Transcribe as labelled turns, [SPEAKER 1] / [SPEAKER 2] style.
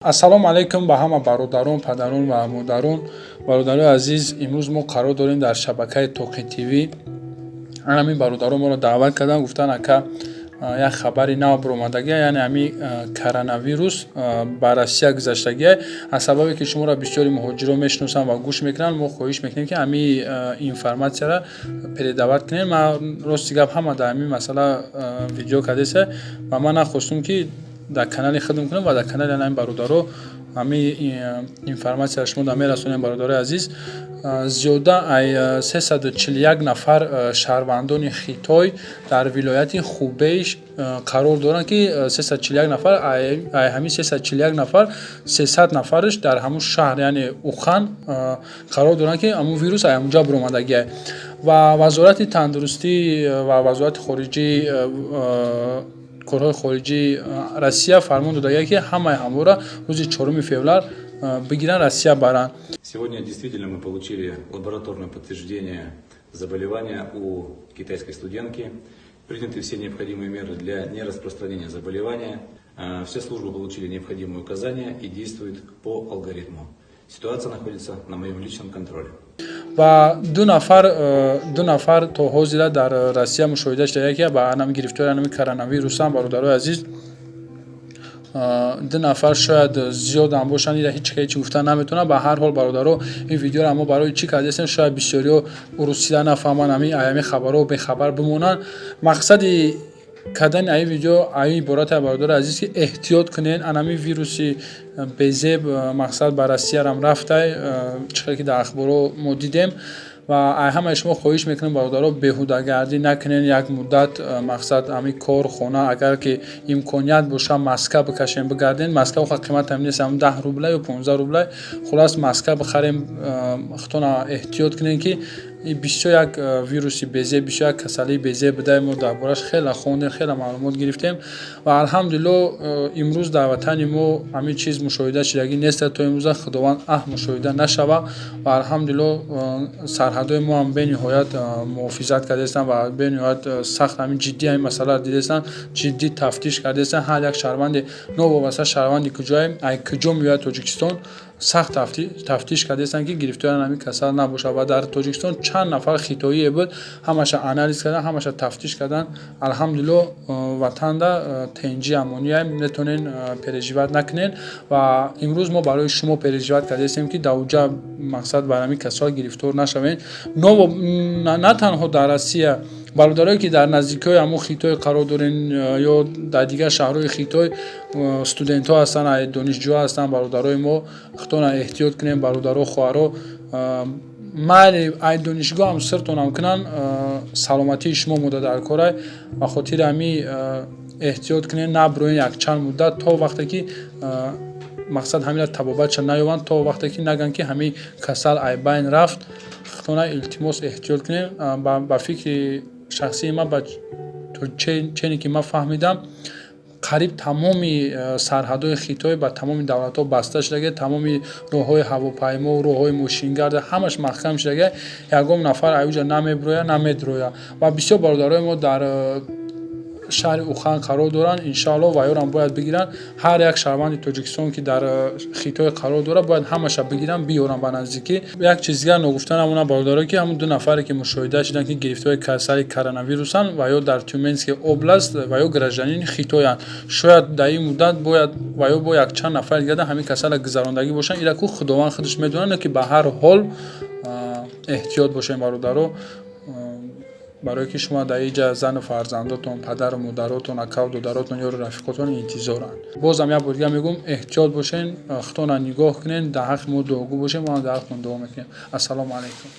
[SPEAKER 1] Ассалому алайкум ба ҳама бародарон, падарон ва модарон. Бародарои азиз, имрӯз мо қарор дорем дар шабакаи Тоқи ТВ. Ҳамин бародарон моро даъват карданд, гуфтанд: «Ака, як хабари нав баромадагия, яъне ҳамин коронавирус ба Россия гузаштагия. Аз сабабе ки шуморо бисёри муҳоҷирон мешиносанд ва гӯш мекунанд, мо хоҳиш мекунем, ки ҳамин информатсияро передавать кунем». Ман, рости гап, ҳама дар ҳамин масъала видео кардеса ва ман нахостум, ки дар канали худам кунам ва дар канали ҳамин бародаро ҳамин информатсияро шумо дар мерасонем. Бародарои азиз, зиёда ай 341 нафар шаҳрвандони Хитой дар вилояти Хубей қарор доранд, ки 341 нафар, ай ҳамин 341 нафар 300 нафараш дар ҳамун шаҳр, яъне Ухан, қарор доранд, ки ҳамун вирус ай ҳамунҷа баромадагиа. Ва Вазорати тандурустӣ ва Вазорати хориҷӣ, корҳои хориҷии Россия фармон додагия, ки ҳамаи ҳамвора рӯзи 4 феврал бигиранд, Россия баранд.
[SPEAKER 2] Сегодня действительно мы получили лабораторное подтверждение заболевания у китайской студентки. Приняты все необходимые меры для нераспространения заболевания. Все службы получили необходимые указания и действуют по алгоритму. Ситуация находится на моем личном контроле.
[SPEAKER 1] Ва ду нафар то ҳозира дар Россия мушоҳида шуда, ки ба анам гирифтори анами коронавирусам. Бародарои азиз, ду нафар, шояд зиёдам бошанд, ира ҳеҷ ҳеҷ гуфта наметавонам. Ба ҳар ҳол, бародаро, ин видеоро мо барои чӣ кардастем? Шояд бисёриҳо урусида нафаҳманд, ҳамин аями хабарҳо бехабар бимонанд. Мақсади кардани аи видео аи иборате, бародари азиз, ки эҳтиёт кунед. Анами вируси безеб, мақсад, ба Россиярам рафтай, чӣ хел ки дар ахборҳо мо дидем. Ва ҳамаи шумо хоҳиш мекунам, бародаро, беҳудагардӣ накунед як муддат, мақсад, ҳамин кор, хона. Агар ки имконият боша, маска бикашем, бигардем. Маска оха қиматам нест, ҳамн 10 рубля ё 15 рубля. Хулас, маска бихарем, худтона эҳтиёт кунем, ки бисёр як вируси безеб, бисёр як касалии безеб буда. Мо дар борааш хеле хондем, хеле маълумот гирифтем ва, алҳамдулилло, имрӯз дар ватани мо ҳамин чиз мушоҳида шудагӣ нест. То имрӯза, Худованд мушоҳида нашава. Ва, алҳамдулилло, сарҳадҳои мо ҳам бениҳоят муҳофизат кардаистанд ва бениҳоят сахт, ҳамин ҷиддӣ ҳамин масъаларо дидаистанд, ҷиддӣ тафтиш кардаистанд. Ҳар як шаҳрванде, новобаста шаҳрванди куҷое, ай куҷо меояд Тоҷикистон, сахт тафтиш кардаистанд, ки гирифтори ҳамин касал набошад. Ва дар Тоҷикистон чанд нафар хитоие буд, ҳамаша анализ кардан, ҳамаша тафтиш кардан. Алҳамдулилло, ватанда тинҷӣ, амония, метавонен переживать накунед. Ва имрӯз мо барои шумо переживать кардаистем, ки дар уҷа, мақсад, бар ҳамин касал гирифтор нашавед. На танҳо дар Россия, бародарое ки дар наздикиҳои ҳамон Хитой қарор дорен ё дар дигар шаҳрҳои Хитой студентҳо ҳастанд, донишҷӯ ҳастанд, бародарои мо, худтона эҳтиёт кунем. Бародаро, хоҳаро, майли, ай донишгоҳам сиртонам кунанд, саломатии шумо мода дар корай. Ба хотири ҳамин эҳтиёт кунед, набироен якчанд муддат, то вақте ки, мақсад, ҳамина табобатша наёбанд, то вақте ки нагӯянд, ки ҳамин касал ай байн рафт. Худтона, илтимос, эҳтиёт кунед. Ба фикри шахсии ман, ба чене ки ман фаҳмидам, қариб тамоми сарҳадҳои Хитой ба тамоми давлатҳо баста шудагия, тамоми роҳҳои ҳавопаймо, роҳҳои мошингард ҳамаш маҳкам шудагия. Ягон нафар аюҷа намебирояд, намедрояд. Ва бисёр бародарои мо дар шаҳри Ухан қарор доранд. Иншоалло, вайёрам бояд бигиранд. Ҳар як шаҳрванди Тоҷикистон, ки дар Хитой қарор дорад, бояд ҳамаша бигиранд, биёранд ба наздикӣ. Як чиз дигар ногуфта намонад, бародаро, ки ҳамун ду нафаре, ки мушоҳида шуданд, ки гирифтори касали коронавирусанд, ва ё дар Тюменский область ва ё гражданини Хитоянд. Шояд дар ин муддат бояд ва ё бо якчанд нафари дигар ҳамин касала гузарондагӣ бошанд. Ира ку Худованд худаш медонад, ки ба ҳар ҳол эҳтиёт бошем, бародаро, барое ки шумо дар инҷа зану фарзандотон, падару модаротон, акаву додаротон, ёру рафиқотон интизоранд. Бозам як бор дигар мегӯм: эҳтиёт бошен, худтонро нигоҳ кунед, дар ҳаққи мо дуогӯ бошед, мо ҳам дар ҳақтон дуо мекунем. Ассалому алайкум.